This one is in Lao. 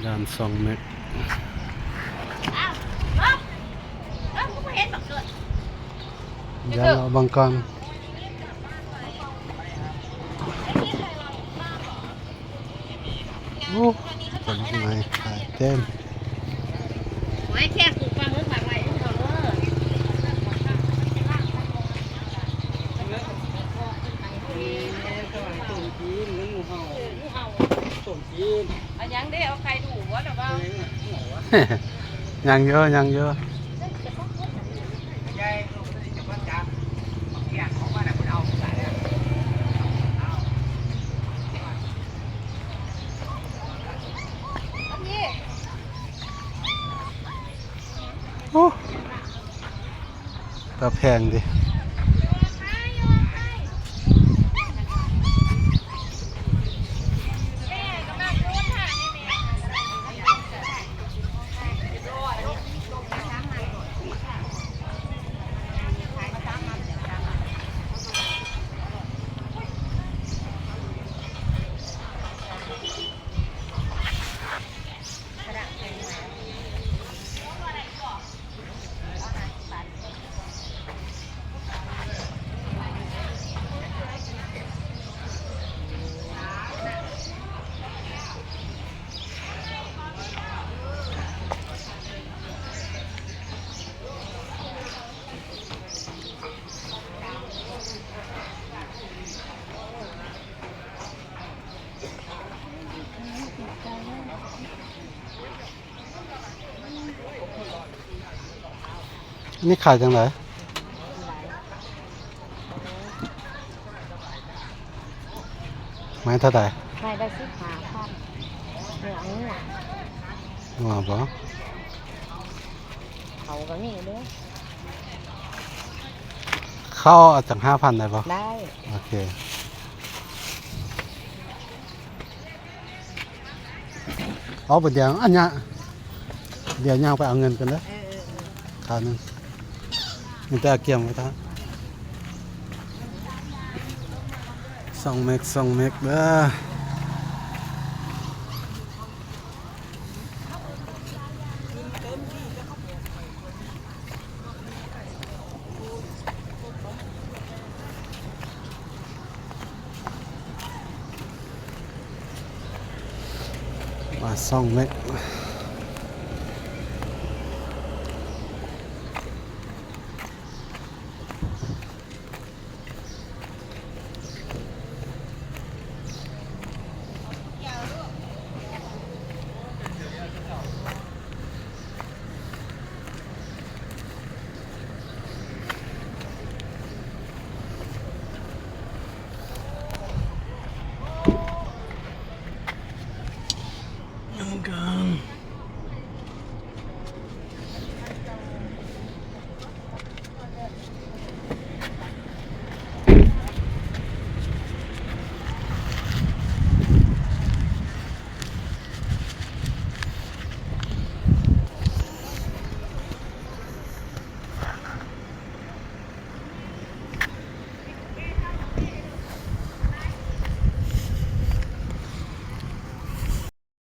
ດ່ານສອງແມັກ. ຢ້ານເລາະເບິ່ງກ່ອນ. ໂອ້ ເປັນຫຍັງໄງ ຂາຍເຕັມ. ໂອ້ຍ ແຄ່ປູກປາໝຶກຝາກໄວ້ເດີ ເຮົາເດີ. ຕົ້ມຈີນ ໝູເຫົ່າ ຕົ້ມຈີນ. ເອົາຫຍັງເດ້ ເອົາໄຂ່ດູບໍ່ລະວ່າ? ຍັງຢູ່ ຍັງຢູ່. ໂອ້ ຕາແພງເດ.ອັນນີ້ຂາຍຈັ່ງໃດ? ໄມ້ເທົ່າໃດ? ໄມ້ລະສິບຫ້າພັນ. ເນື້ອງົວ. ງົວບໍ? ເຂົ້າກໍມີເດ້. ເຂົ້າເອົາຈັກຫ້າພັນໄດ້ບໍ່? ໄດ້. ໂອເຄ. ເອົາໄປດຽວ ອັນຍະ ດຽວຍ່າງໄປເອົາເງິນກັນເດີ. ເອີ ເອີ ເອີ ຄາວໜຶ່ງ ມີແຕ່ກຽມໄວ້ທ່າ ສອງແມັກ ສອງແມັກເດີ. ມາສອງແມັກ.